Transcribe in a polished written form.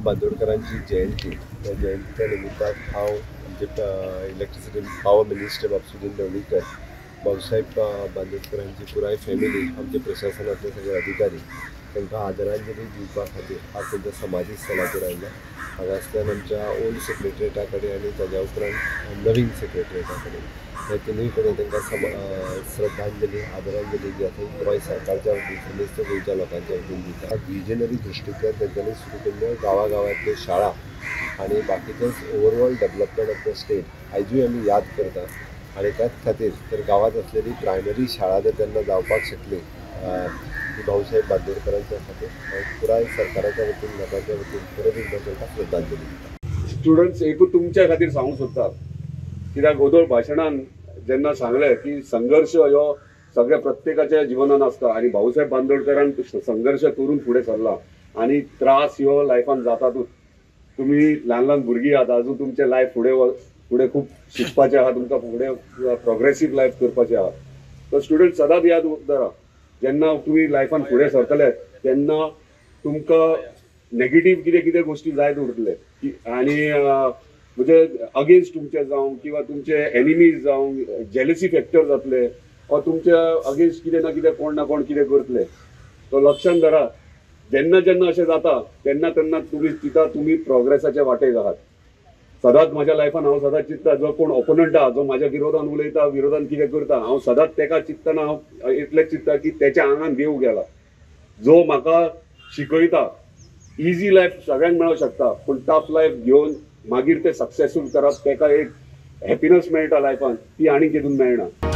भाऊसाहेब बांदोडकरांची जयंती, त्या जयंतीच्या निमित्तान हांव आमचे इलेक्ट्रिसिटी पावर मिनिस्टर बाब सुदिन ढवळीकर, भाऊसाहेब बांदोडकरांची पुराय फॅमिली, आमचे प्रशासनातले सगळे अधिकारी तांकां आदरांजली दिवपा खातीर आज तांच्या समाधी स्थलाचेर आयला. हांगासल्यान आमच्या ओल्ड सेक्रेटरिएटा कडेन आनी ताज्या उपरांत नवीन सेक्रेटरिएटा कडेन ह्या तिनूय कडेन तांकां श्रद्धांजली आदरांजली जी आसा गोंय सरकारच्या वतीन समेस्त गोंयच्या लोकांच्या वतीन दिता. विजनरी दृश्टींतल्यान तांच्यांनी सुरू केल्ल्यो गांवागांवांतल्यो शाळा आनी बाकीचेच overall development of the state आयजूय आमी याद करता. आनी त्याच खातीर तर गांवांत आसलेली प्रायमरी शाळा जर तेन्ना जावपाक शकली ती भाऊसाहेब बांदोडकरांच्या खातीर हांव पुराय सरकाराच्या वतीन लोकांच्या वतीन परत एकदां तांकां श्रद्धांजली दिता. स्टुडंट्स एकूच तुमच्या खातीर सांगूंक सोदता, कित्याक गोदोळ भाशणान जेन्ना सांगलें की संघर्श हो सगळ्या प्रत्येकाच्या जिवनान आसता आनी भाऊसाहेब बांदोडकरान संघर्श करून फुडें सरला आनी त्रास ह्यो लायफान जातातूच. तुमी ल्हान ल्हान भुरगीं आहात, अजून तुमचें लायफ फुडें फुडें खूब शिकपाचें आहा, तुमकां फुडें प्रोग्रेसीव लायफ करपाचें आहा. तर स्टुडंट सदांच याद दवरा, जेन्ना तुमी लायफान फुडें सरतले तेन्ना तुमकां नेगेटीव कितें कितें गोश्टी जायत उरतले आनी म्हणजे अगेन्स्ट तुमचे जावं किंवा तुमचे एनिमीज जावं, जेलसी फॅक्टर जातले वा तुमच्या अगेन्स्ट कितें ना कितें कोण ना कोण कितें करतले. तो लक्षान धरा, जेन्ना जेन्ना अशें जाता तेन्ना तेन्ना तुमी चिंता तुमी प्रोग्रेसाच्या वाटेक आहात. सदांच म्हाज्या लायफान हांव सदांच चिंत्ता, जो कोण ओपोनंट आहा जो म्हाज्या विरोधान उलयता, विरोधान कितें करता, हांव सदांच तेका चिंत्तना हांव इतलें चिंत्ता की तेच्या आंगान देव गेला जो म्हाका शिकयता. इजी लायफ सगळ्यांक मेळोंक शकता, पूण टफ लायफ घेवन मागीर ते सक्सेसफूल करप, तेका एक हॅपीनस मेळटा लायफान, ती आनी केदून मेळना.